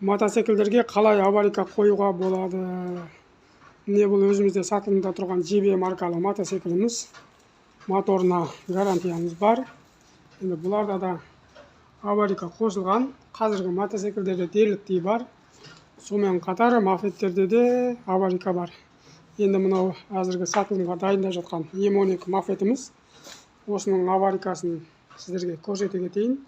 Мотоциклдерге қалай аварийка қоюға болады? Міне, бұл өзімізде сатылымда тұрған JB маркалы мотоцикліміз. Моторына гарантиямыз бар. Енді бұларда да аварийка қосылған. Қазіргі мотоциклдерде дерліктей бар. Сонымен қатар мопедтерде де аварийка бар. Енді мынау әзіргі сатылымға дайындап жатқан М12 мопедіміз. Осының аварийкасын сіздерге көрсете кетейін.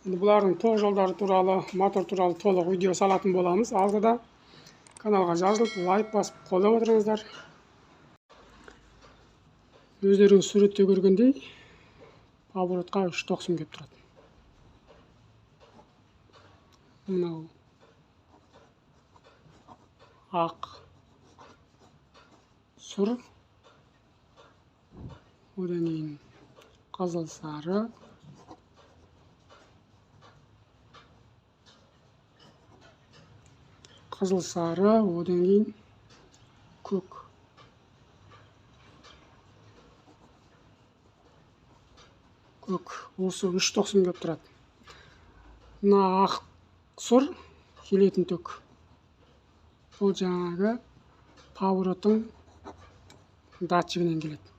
Енді бұлардың тоқ жолдары туралы, мотор туралы толық видео салатын боламыз. Алдыда каналға жазылып, лайк басып, қолдап отырыңыздар. Өздеріңіз суретте көргендей, поворотқа 3.90 келіп тұрады. Мынау ақ, сұр, одан кейін қызыл сары, қызыл сары, одан кейін көк. Көк. Осы 3.90 келіп тұрады. Мына ақ сұр келетін төк. Бұл жаңағы повороттың датчигінен келеді.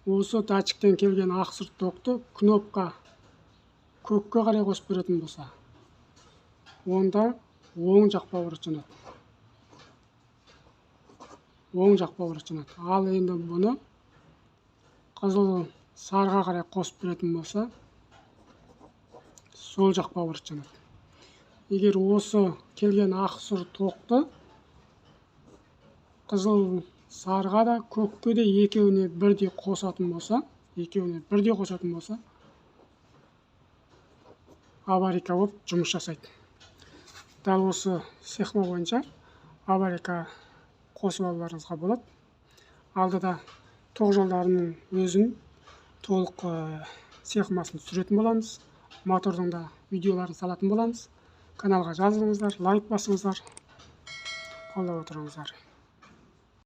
Осы датчиктен келген ақ сұр токты кнопка көкке қарай қосып беретін болса, онда оң жақ поворот жанады. Оң жақ поворот жанады. Ал енді бұны қызыл сарыға қарай қосып беретін болса, сол жақ поворот жанады. Егер осы келген ақ сұр тоқты қызыл сарыға да көкке де екеуіне бірдей қосатын болса, аварийка болып жұмыс жасайды. Дәл осы схема бойынша аварийка қосып алуларыңызға болады. Алдыда тоқ жолдарының өзін толық схемасын түсіретін боламыз. Мотордың да видеоларын салатын боламыз. Каналға жазылыңыздар, лайк басыңыздар, қолдап отырыңыздар.